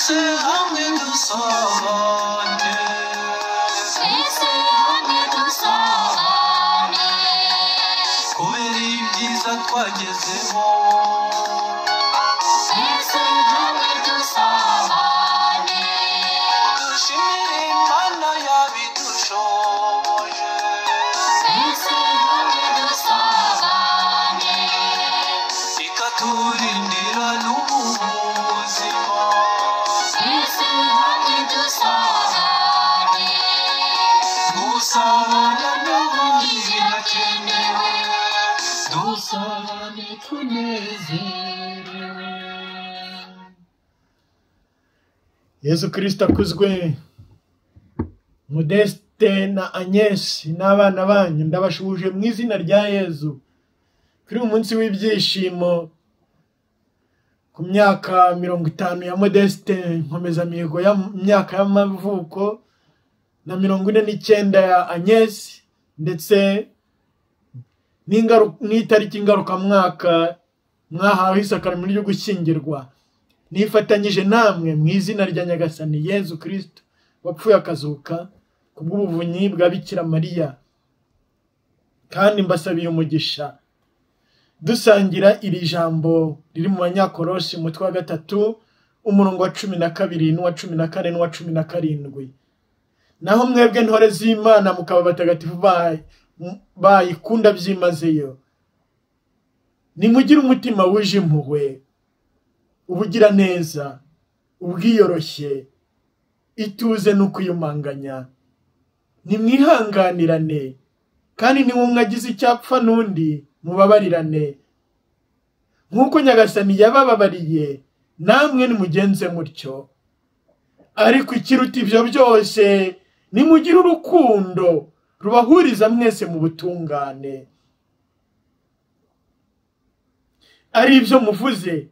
Twese hamwe dusabane, Twese hamwe dusabane, kubera ibyiza twagezeho. Twese hamwe dusabane, Dushimire Imana yabidushoboje. Twese hamwe dusabane, Ikaturindira n'ubu buzima. Twese hamwe dusabane, Gusabana n'ubundi birakenewe, dusabane tunezerewe. Yezu Kristo akuzwe. Modeste na Agnes n'abana banyu ndabashuhuje mu izina rya Yezu kuri uyu munsi w'ibyishimo ku myaka 50 ya Modeste nkomezamihigo y'imyaka y'amavuko na 49 ya Agnes, ndetse n'itariki ngarukamwaka mwahawe isakaramentu ryo gushyingirwa. Nifatanyije namwe mu izina rya Nyagasani Yezu Kristo wapfuye akazuka kubw'ubuvunyi bwa Bikira Mariya, kandi mbasabiye umugisha. Dusangira iri jambo riri mu Banyakolosi umutwe wa 3 umurongo wa 12 n'uwa 14 n'uwa 17. Naho mwebwe ntore z'Imana mukaba batagatifu bayikunda byimazeyo, nimugire umutima wuje impuhwe, ubugira neza, ubwiyoroshye, ituze n'ukwiyumanganya. Nimwihanganirane, kandi niba umwe agize icyapfa n'undi mubabarirane, nk'uko Nyagasani yabababariye namwe nimugenze mutyo. Ariko ikiruta ibyo byose, nimugire urukundo rubahuriza mwese mu butungane. Ari ibyo muvuze,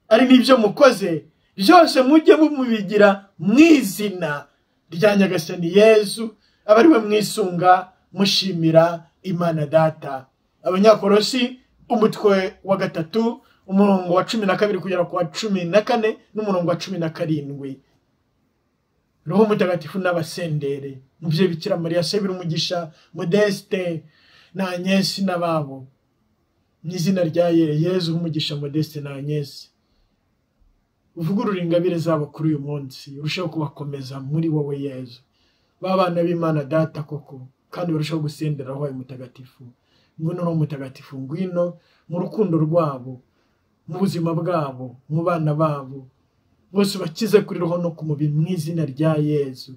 ari n'ibyo mukoze, byose mujye mubigira mu izina rya Nyagasani Yezu, aba ari we mwisunga mushimira Imana Data. Abanyakolosi umutwe wa 3 umurongo wa 12 kugera ku wa 14 n'umurongo wa 17. Roho Mutagatifu n'abasendere. Muvyeyi Bikira Mariya sebira umugisha Modeste na Agnes n'ababo. Mu izina rya Yezu umugisha Modeste na Agnes, uvugurura ingabire zabo kuri uyu munsi, urusheho kubakomeza muri wowe Yezu. Babana b'Imana Data koko, kandi barushaho gusendera Roho Mutagatifu. Ngwino Roho Mutagatifu, ngwino mu rukundo rwabo, mu buzima bwabo, mu bana babo bose, bakize kuri roho no ku mubiri mu izina rya Yezu.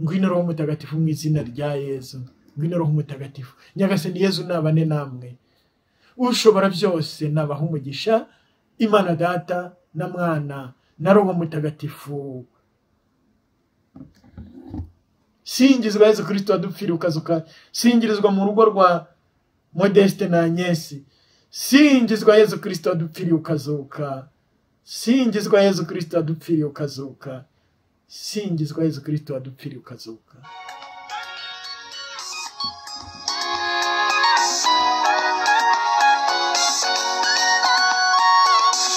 Ngwino Roho Mutagatifu mu izina rya Yezu. Ngwino Roho Mutagatifu. Nyagasani Yezu nabane namwe, ushobora byose nabaha umugisha, Imana Data na Mwana na Roho Mutagatifu. Singizwa Yezu Kristo wadupfiriye ukazuka. Singirizwa mu rugo rwa Modeste na Agnes. Singizwa Yezu Kristo wadupfiriye ukazuka. Singizwa Yezu Kristo wadupfiriye ukazuka. Singizwa Yezu Kristo wadupfiriye ukazuka.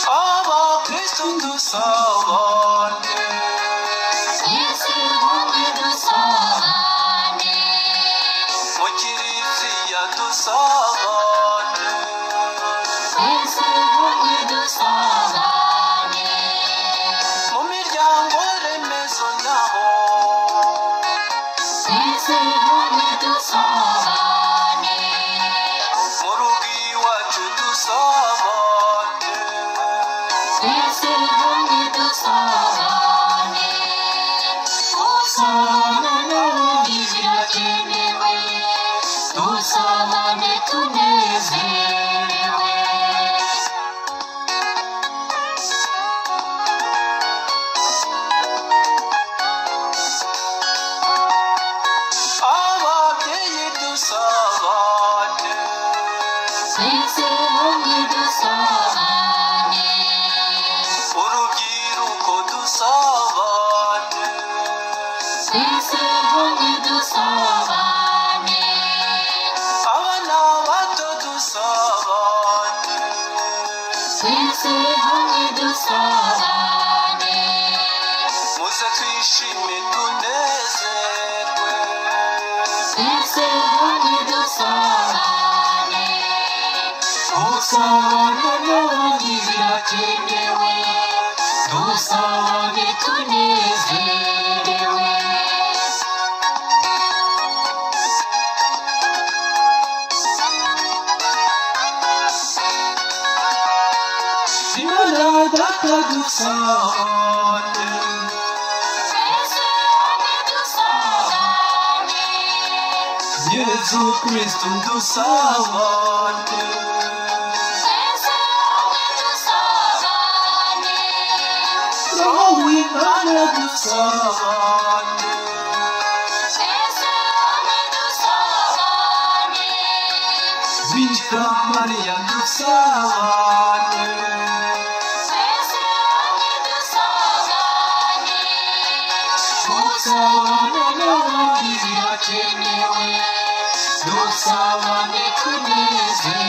Abakristo dusabane, Twese hamwe dusabane, mu kiliziya dusabane, Twese hamwe dusabane, mu miryango remezo naho, Twese hamwe dusabane, mu rugo iwacu dusabane, Twese hamwe dusabane, gusabana n'ubundi birakenewe, dusabane tunezerewe. Ababyeyi dusabane, Twese hamwe dusabane, urubyiruko dusabane, Twese hamwe dusabane, abana bato dusabane, Twese hamwe dusabane, Twishime tunezerwe. Twese hamwe dusabane. Gusabana n'abandi Birakenewe, dusabane tunezerewe. Imana Data dusabane. Twese hamwe dusabane. Yezu Kristu dusabane. Twese hamwe dusabane. Roho w'Imana dusabane. Twese hamwe dusabane. Bikira Mariya dusabane. Twese hamwe dusabane. Gusabana n'abandi birakenewe. Dusabane tunezerewe.